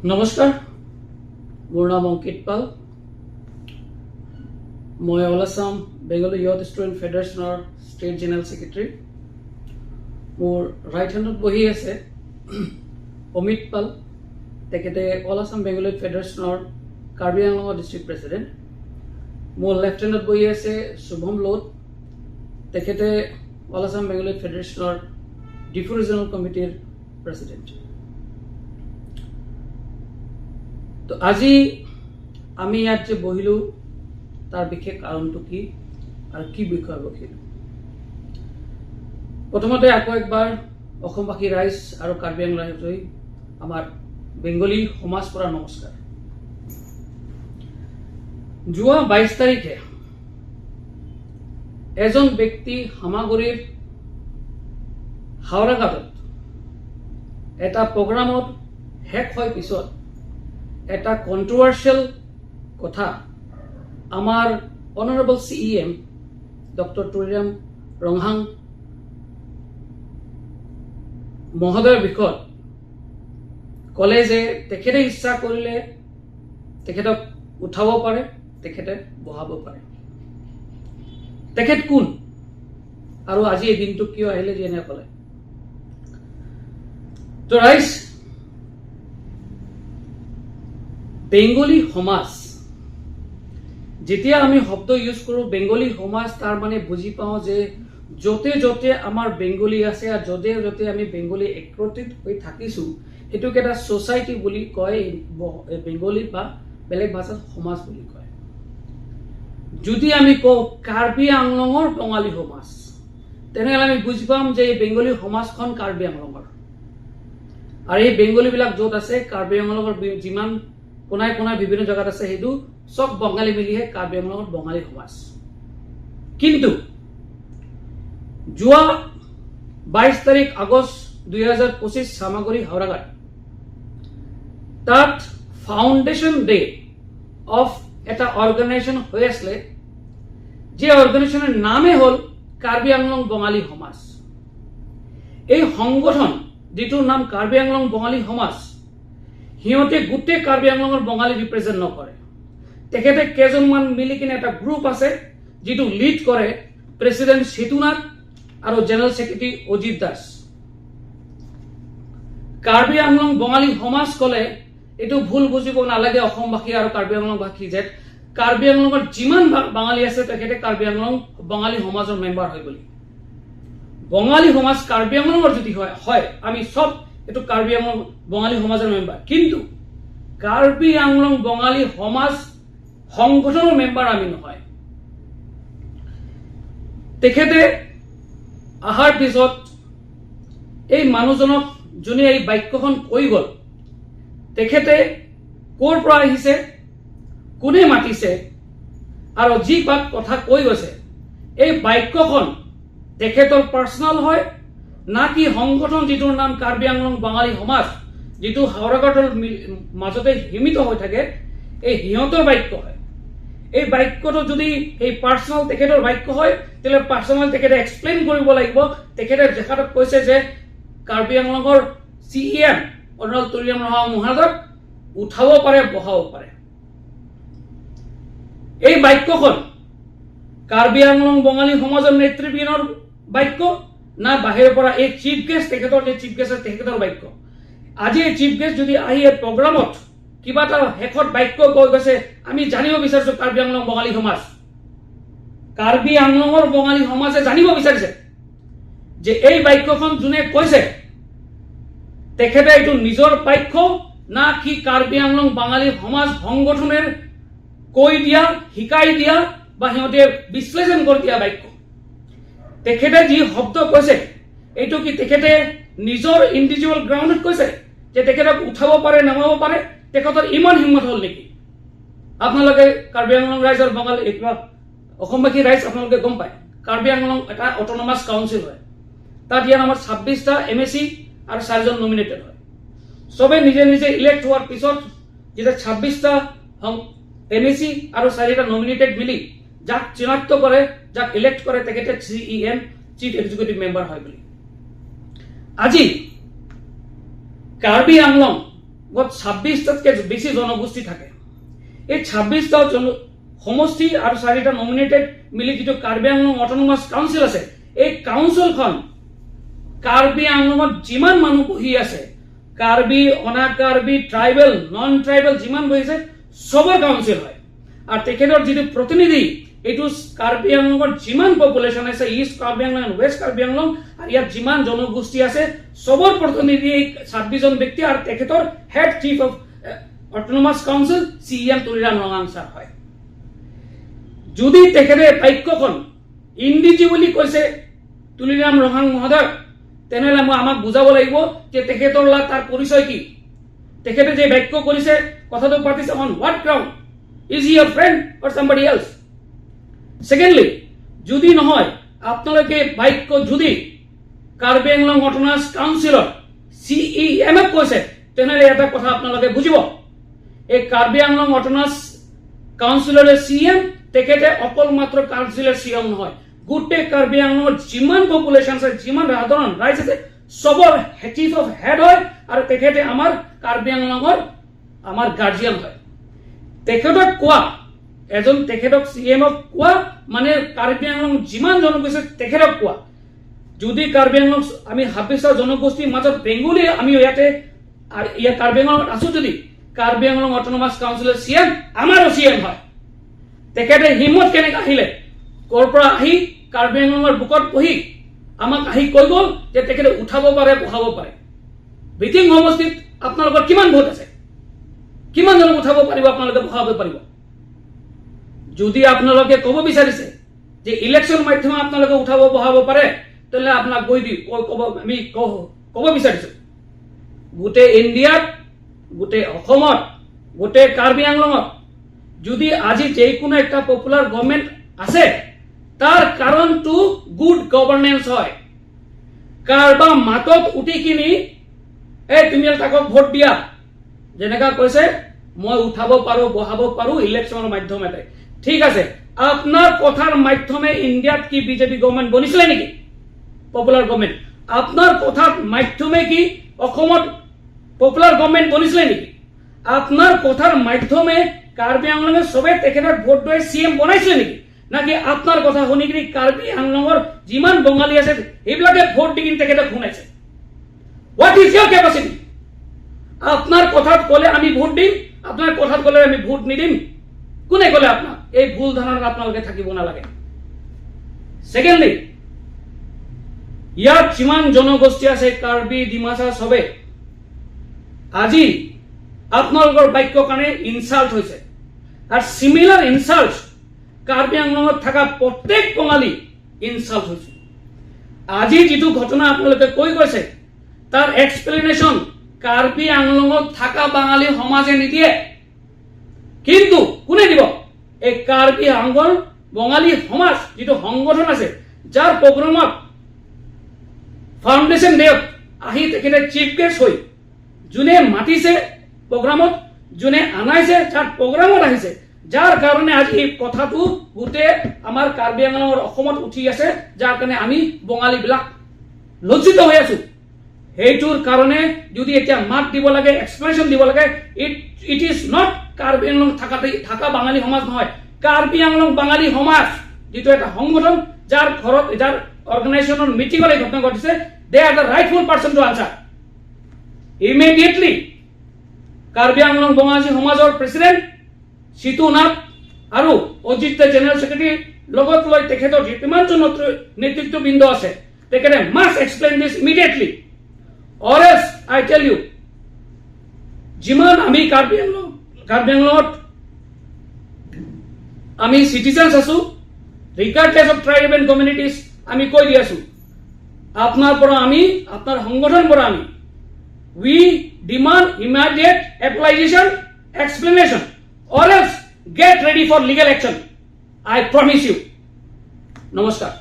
নমস্কাৰ, মোৰ নাম অংকিত পাল। মই all Assam Bengali youth student ফেডাৰেশ্যনৰ ষ্টেট জেনেৰেল ছেক্ৰেটাৰী। মোৰ ৰাইট হেণ্ডত বহি আছে অমিত পাল, তেখেতে অল আছাম বেংগলী ফেডাৰেশ্যনৰ কাৰ্বি আংলঙৰ ডিষ্ট্ৰিক্ট প্ৰেচিডেণ্ট। মোৰ লেফ্ট হেণ্ডত বহি আছে শুভম লোধ, তেখেতে অল আছাম বেংগলী ফেডাৰেশ্যনৰ ডিফু ৰিজনেল কমিটিৰ প্ৰেচিডেণ্ট। তো আজি আমি ইয়াত যে বহিলোঁ, তাৰ বিশেষ কাৰণটো কি আৰু কি বিষয় বহিলোঁ? প্ৰথমতে আকৌ একবাৰ অসমবাসী ৰাইজ আৰু কাৰ্বি আংলং ৰাইজলৈ আমাৰ বেংগলী সমাজ পৰা নমস্কাৰ। যোৱা 22 তাৰিখে এজন ব্যক্তি হামাগুৰিৰ হাওৰাঘাটত এটা প্ৰগ্ৰামত শেষ হোৱাৰ পিছত এটা কণ্ট্ৰভাৰ্চিয়েল কথা আমাৰ honourable CEM doctor Tuliram Ronghang মহোদয়ৰ বিষয়ত ক'লে যে তেখেতে ইচ্ছা কৰিলে তেখেতক উঠাব পাৰে, তেখেতে বহাব পাৰে। তেখেত কোন আৰু আজি এই দিনটো কিয় আহিলে যে এনে ক'লে? তো ৰাইজ, বেংগলী সমাজ যেতিয়া আমি শব্দ ইউজ কৰোঁ বেংগলী সমাজ, তাৰ মানে বুজি পাওঁ যে য'তে য'তে আমাৰ বেংগলী আছে আৰু য'তে য'তে আমি বেংগলী একত্ৰিত হৈ থাকিছোঁ, সেইটোক এটা ছ'চাইটি বুলি কয় বেংগলী বা বেলেগ ভাষাত সমাজ বুলি কয়। যদি আমি কওঁ কাৰ্বি আংলঙৰ বঙালী সমাজ, তেনেহ'লে আমি বুজি পাম যে এই বেংগলী সমাজখন কাৰ্বি আংলঙৰ আৰু এই বেংগলীবিলাক য'ত আছে, কাৰ্বি আংলঙৰ যিমান কোনাই কোনাই বিভিন্ন জেগাত আছে, সেইটো চব বঙালী মিলিহে কাৰ্বি আংলঙত বঙালী সমাজ। কিন্তু যোৱা 22 তাৰিখ আগষ্ট 2025 চামাগুৰি হাওৰাঘাট, তাত ফাউণ্ডেশ্যন ডে অফ এটা অৰ্গেনাইজেশ্যন হৈ আছিলে, যে অৰ্গেনাইজেশ্যনৰ নামেই হ'ল কাৰ্বি আংলং বঙালী সমাজ। এই সংগঠন যিটোৰ নাম কাৰ্বি আংলং বঙালী সমাজ, সিহঁতে গোটেই কাৰ্বি আংলঙৰ বঙালী ৰিপ্ৰেজেণ্ট নকৰে। তেখেতে কেইজনমান মিলি কিনে এটা গ্ৰুপ আছে, যিটো লিড কৰে প্ৰেচিডেণ্ট সেতুনাথ আৰু জেনেৰেল ছেক্ৰেটাৰী অজিত দাস। কাৰ্বি আংলং বঙালী সমাজ ক'লে এইটো ভুল বুজিব নালাগে অসমবাসী আৰু কাৰ্বি আংলংবাসী যে কাৰ্বি আংলঙৰ যিমান বাঙালী আছে, তেখেতে কাৰ্বি আংলং বঙালী সমাজৰ মেম্বাৰ হয় বুলি। বঙালী সমাজ কাৰ্বি আংলঙৰ যদি হয়, হয়, আমি চব এইটো কাৰ্বি আংলং বঙালী সমাজৰ মেম্বাৰ, কিন্তু কাৰ্বি আংলং বঙালী সমাজ সংগঠনৰ মেম্বাৰ আমি নহয়। তেখেতে অহাৰ পিছত এই মানুহজনক যোনে এই বাক্যখন কৈ গ'ল, তেখেতে ক'ৰ পৰা আহিছে, কোনে মাতিছে আৰু যি বাক কথা কৈ গৈছে, এই বাক্যখন তেখেতৰ পাৰ্চনেল হয় না কি সংগঠন যিটোৰ নাম কাৰ্বি আংলং বাঙালী সমাজ, যিটো হাওৰাঘাটৰ মাজতে সীমিত হৈ থাকে, এই সিহঁতৰ বাক্য হয়? এই বাক্যটো যদি সেই পাৰ্চনেল তেখেতৰ বাক্য হয়, তেতিয়াহ'লে পাৰ্চনেল তেখেতে এক্সপ্লেইন কৰিব লাগিব। তেখেতে জেখাতক কৈছে যে কাৰ্বি আংলঙৰ চিইএম অনাৰেবল তুলিৰাম ৰংহাং মহাৰাজক উঠাব পাৰে, বহাব পাৰে। এই বাক্যখন কাৰ্বি আংলং বঙালী সমাজৰ নেতৃবৃন্দৰ বাক্য না বাহিৰৰ পৰা এই চিফ গেষ্ট, তেখেতৰ যে চিফ গেষ্ট আছে, তেখেতৰ বাক্য? আজি এই চিফ গেষ্ট যদি আহি এই প্ৰগ্ৰামত কিবা এটা শেষত বাক্য কৈ গৈছে, আমি জানিব বিচাৰিছো, কাৰ্বি আংলং বঙালী সমাজ, কাৰ্বি আংলঙৰ বঙালী সমাজে জানিব বিচাৰিছে যে এই বাক্যখন যোনে কৈছে, তেখেতে এইটো নিজৰ বাক্য না কি কাৰ্বি আংলং বাঙালী সমাজ সংগঠনেৰ কৈ দিয়া, শিকাই দিয়া বা সিহঁতে বিশ্লেষণ কৰি দিয়া বাক্য? তেখেতে যি শব্দ কৈছে, এইটো কি তেখেতে নিজৰ ইণ্ডিভিজুৱেল গ্ৰাউণ্ডত কৈছে যে তেখেতক উঠাব পাৰে, নমাব পাৰে? তেখেতৰ ইমান হিম্মত হ'ল নেকি? আপোনালোকে কাৰ্বি আংলং ৰাইজৰ বঙালী কিবা অসমবাসী ৰাইজ, আপোনালোকে গম পায়, কাৰ্বি আংলং এটা অট'নমাছ কাউন্সিল হয়। তাত ইয়াত আমাৰ 26টা এমএচি আৰু চাৰিজন নমিনেটেড হয়। চবে নিজে নিজে ইলেক্ট হোৱাৰ পিছত যেতিয়া 26টা এমএচি আৰু চাৰিটা নমিনেটেড মিলি যাক চিনাক্ত কৰে, যাক ইলেক্ট কৰে, তেখেতে চিইএম, চিফ এক্সিকিউটিভ মেম্বাৰ হয় বুলি। আজি কাৰ্বি আংলং 26টাতকৈ বেছি জনগোষ্ঠী থাকে। এই 26টা জন সমষ্টি আৰু চাৰিটা নমিনেটেড মিলি যিটো কাৰ্বি আংলং অট'নমাছ কাউন্সিল আছে, এই কাউন্সিলখন কাৰ্বি আংলঙত যিমান মানুহ বহি আছে, কাৰ্বি, অনা কাৰ্বি, ট্ৰাইবেল, নন ট্ৰাইবেল যিমান বহিছে, চবৰ কাউন্সিল হয়। আৰু তেখেতৰ যিটো প্ৰতিনিধি, এইটো কাৰ্বি আংলঙৰ যিমান পপুলেশ্যন আছে, ইষ্ট কাৰ্বি আংলং, ৱেষ্ট কাৰ্বি আংলং আৰু ইয়াত যিমান জনগোষ্ঠী আছে, চবৰ প্ৰতিনিধি এই 26জন ব্যক্তি। আৰু তেখেতৰ head chief of autonomous council CEM Tuliram Ronghang sir হয়। যদি তেখেতে বাক্যখন ইণ্ডিভিজুৱেলি কৈছে তুলিৰাম ৰংহাং মহোদয়, তেনেহ'লে মই আমাক বুজাব লাগিব যে তেখেতৰ তাৰ পৰিচয় কি। তেখেতে যে বাক্য কৰিছে, কথাটো পাতিছে, on what ground? Is your friend or somebody else? Secondly, যদি নহয়, আপোনালোকে বাক্য যদি কাৰ্বি আংলং অট'নমাছ কাউন্সিলৰ চিইএম এক কৈছে, তেনেহ'লে এটা কথা আপোনালোকে বুজিব, এই কাৰ্বি আংলং অট'নমাছ কাউন্সিলৰ চিএম, তেখেতে অকল মাত্ৰ কাউন্সিলৰ চিএম নহয়, গোটেই কাৰ্বি আংলঙৰ যিমান পপুলেশ্যন আছে, যিমান সাধাৰণ ৰাইজ আছে, চবৰ চিফ অফ হেড হয়। আৰু তেখেতে আমাৰ কাৰ্বি আংলঙৰ আমাৰ গাৰ্জিয়ান হয়। তেখেতক কোৱা, এজন তেখেতক চিএমক কোৱা মানে কাৰ্বি আংলং যিমান জনগোষ্ঠী তেখেতক কোৱা। যদি কাৰ্বি আংলং আমি 26টা জনগোষ্ঠীৰ মাজত বেংগলী আমি ইয়াতে ইয়াত কাৰ্বি আংলঙত আছো, যদি কাৰ্বি আংলং অট'নমাছ কাউন্সিলৰ চিএম আমাৰো চিএম হয়, তেখেতে হিম্মত কেনেকৈ আহিলে, ক'ৰ পৰা আহি কাৰ্বি আংলঙৰ বুকত বহি আমাক আহি কৈ গ'ল যে তেখেতে উঠাব পাৰে, বহাব পাৰে? বিটিং সমষ্টিত আপোনালোকৰ কিমান ভোট আছে? কিমানজনক উঠাব পাৰিব আপোনালোকে, বহাব পাৰিব? যদি আপোনালোকে ক'ব বিচাৰিছে যে ইলেকশ্যন মাধ্যমে আপোনালোকে উঠাব বহাব পাৰে, তেনেহ'লে আপোনাক গৈ দি ক'ব, আমি ক'ব বিচাৰিছো, গোটেই ইণ্ডিয়াত, গোটেই অসমত, গোটেই কাৰ্বি আংলঙত যদি আজি যিকোনো একটা পপুলাৰ গভৰ্ণমেণ্ট আছে, তাৰ কাৰণটো গুড গভৰ্ণেন্স হয়। কাৰোবাৰ মাতত উঠি কিনি এই তুমি তাকক ভোট দিয়া, যেনেকা কৈছে মই উঠাব পাৰো, বহাব পাৰো ইলেকশ্যনৰ মাধ্যমেৰে, ঠিক আছে, আপোনাৰ কথাৰ মাধ্যমে ইণ্ডিয়াত কি বিজেপি গভৰ্ণমেণ্ট বনিছিলে নেকি, পপুলাৰ গভৰ্ণমেণ্ট? আপোনাৰ কথাৰ মাধ্যমে কি অসমত পপুলাৰ গভৰ্ণমেণ্ট বনিছিলে নেকি? আপোনাৰ কথাৰ মাধ্যমে কাৰ্বি আংলঙে চবে তেখেতক ভোট দিয়ে চি এম বনাইছিলে নেকি? নাকি আপোনাৰ কথা শুনি কিনি কাৰ্বি আংলঙৰ যিমান বঙালী আছে, সেইবিলাকে ভোট দি কিনি তেখেতক শুনাইছে? What is your capacity? আপোনাৰ কথাত ক'লে আমি ভোট দিম, আপোনাৰ কথাত ক'লে আমি ভোট নিদিম, কোনে ক'লে আপোনাক? এই ভুল ধাৰণাত আপোনালোকে থাকিব নালাগে। ছেকেণ্ডলি, ইয়াত যিমান জনগোষ্ঠী আছে, কাৰ্বি, ডিমাচা, চবে আজি আপোনালোকৰ বাক্যৰ কাৰণে ইনচাল্ট হৈছে। আৰু চিমিলাৰ ইনচাল্ট কাৰ্বি আংলঙত থকা প্ৰত্যেক বঙালী ইনচাল্ট হৈছে। আজি যিটো ঘটনা আপোনালোকে কৈ গৈছে, তাৰ এক্সপ্লেনেশ্যন কাৰ্বি আংলঙত থকা বাঙালী সমাজে নিদিয়ে। কিন্তু কোনে দিব? এই কাৰ্বি আংলং বঙালী সমাজ যিটো সংগঠন আছে, যাৰ প্ৰগ্ৰামত ফাউণ্ডেশ্যন ডেত আহি তেখেতে চিফ গেষ্ট হৈ, যোনে মাতিছে প্ৰগ্ৰামত, যোনে আনাইছে, যাৰ প্ৰগ্ৰামত আহিছে, যাৰ কাৰণে আজি এই কথাটো গোটেই আমাৰ কাৰ্বি আংলঙৰ অসমত উঠি আছে, যাৰ কাৰণে আমি বঙালীবিলাক লজ্জিত হৈ আছো, সেইটোৰ কাৰণে যদি এতিয়া মাত দিব লাগে, এক্সপ্লেনেশ্যন দিব লাগে, it is not Karbi Anglong থকা বাঙালী সমাজ নহয়, কাৰ্বি আংলং বাঙালী সমাজ যিটো এটা সংগঠন, যাৰ ঘৰত, যাৰ অৰ্গেনাইজেশ্যনৰ মিটিঙত এই ঘটনা ঘটিছে, they are the rightful person to answer immediately. Karbi Anglong বঙালী সমাজৰ প্ৰেচিডেণ্ট চিতু নাথ আৰু অজিত জেনেৰেল ছেক্ৰেটাৰী লগত লৈ তেখেতৰ যিমানজন নেতৃত্ববৃন্দ আছে, তেখেতে must explain this immediately, or else I tell you, যিমান আমি কাৰ্বি আংলঙত আমি চিটিজেনছ আছো, regardless of tribe and communities, আমি কৈ দি আছো, আপোনাৰ পৰা আমি, আপোনাৰ সংগঠনৰ পৰা আমি, we demand immediate apologization, explanation, or else get ready for legal action. I promise you. নমস্কাৰ।